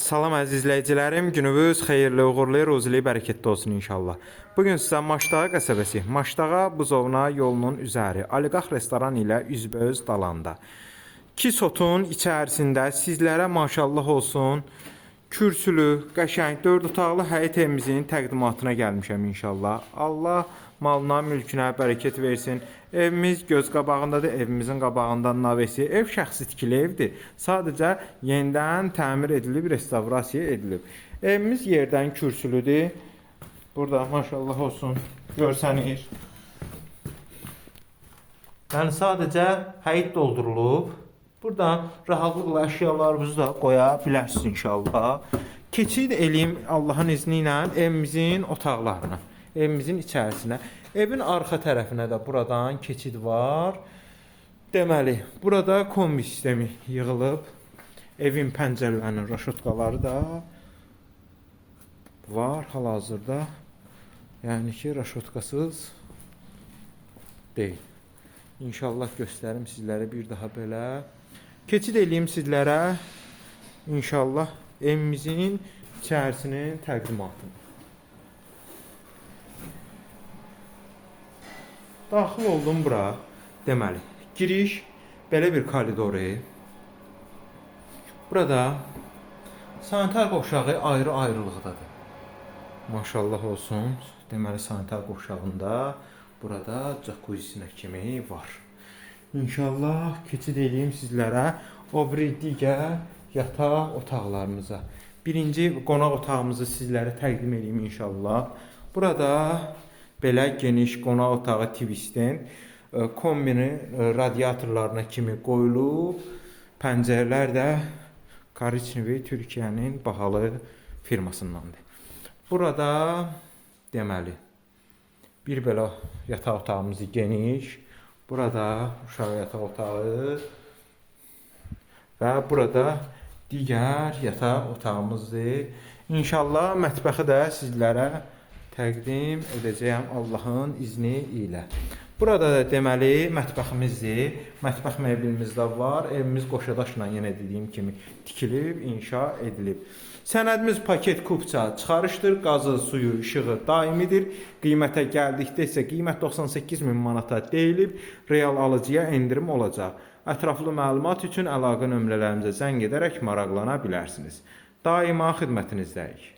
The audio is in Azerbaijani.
Salam əziz izləyicilərim, gününüz xeyirli, uğurlu, ruzili, bərəkətli olsun inşallah. Bu gün sizə Maşdağa qəsəbəsi, Maşdağa Buzovna yolunun üzəri, Aliqax restoran ilə üzbəüz dalanda. 2 sotun içərisində sizlərə maşallah olsun, kürsülü, qəşəng 4 otaqlı həyət evimizin təqdimatına gəlmişəm inşallah. Allah malına, mülkünə bərəkət versin. Evimiz göz qabağındadır, evimizin qabağında navesi. Ev şəxsi tikili evdir. Sadəcə yenidən təmir edilib, restavrasiya edilib. Evimiz yerdən kürsülüdür. Burada maşallah olsun görsənir. Yəni sadəcə həyət doldurulub. Buradan rahatlıqla əşyalarınızı da qoya bilərsiniz inşallah. Keçid eləyim Allahın izni ilə evimizin otaqlarına, evimizin içərisinə. Evin arxa tərəfinə də buradan keçid var. Deməli, burada kombi sistemi yığılıb. Evin pəncərələrinin raşotkaları da var hal-hazırda. Yəni ki, raşotkasız deyil. İnşallah göstərim sizlərə bir daha belə. Keçid eləyim sizlərə inşallah evimizin içərisinin təqdimatını. Daxil oldum bura. Deməli, giriş belə bir koridoru. Burada sanitar qovşağı ayrı-ayrılıqdadır. Maşallah olsun. Deməli, sanitar qovşağında burada jakuzisinə kimi var. İnşallah keçid eləyim sizlərə o biri digər yataq otaqlarımıza. Birinci qonaq otağımızı sizlərə təqdim eləyim inşallah. Burada belə geniş qonaq otağı TV stand, kombinin radiatorlarına kimi qoyulub. Pəncərələr də Kariçnevi Türkiyənin bahalı firmasındandır. Burada deməli bir belə yataq otağımız geniş. Burada uşaq yataq otağı və burada digər yataq otağımızdır. İnşallah mətbəxi də sizlərə təqdim edəcəyəm Allahın izni ilə. Burada da deməli mətbəximizdir. Mətbəx mebelimiz də var. Evimiz qoşadaşla yenə dediyim kimi tikilib, inşa edilib. Sənədimiz paket kupça çıxarışdır. Qazı, suyu, işığı daimidir. Qiymətə gəldikdə isə qiymət 98 min manata deyilib. Real alıcıya endirim olacaq. Ətraflı məlumat üçün əlaqə nömrələrimizə zəng edərək maraqlana bilərsiniz. Daima xidmətinizdəyik.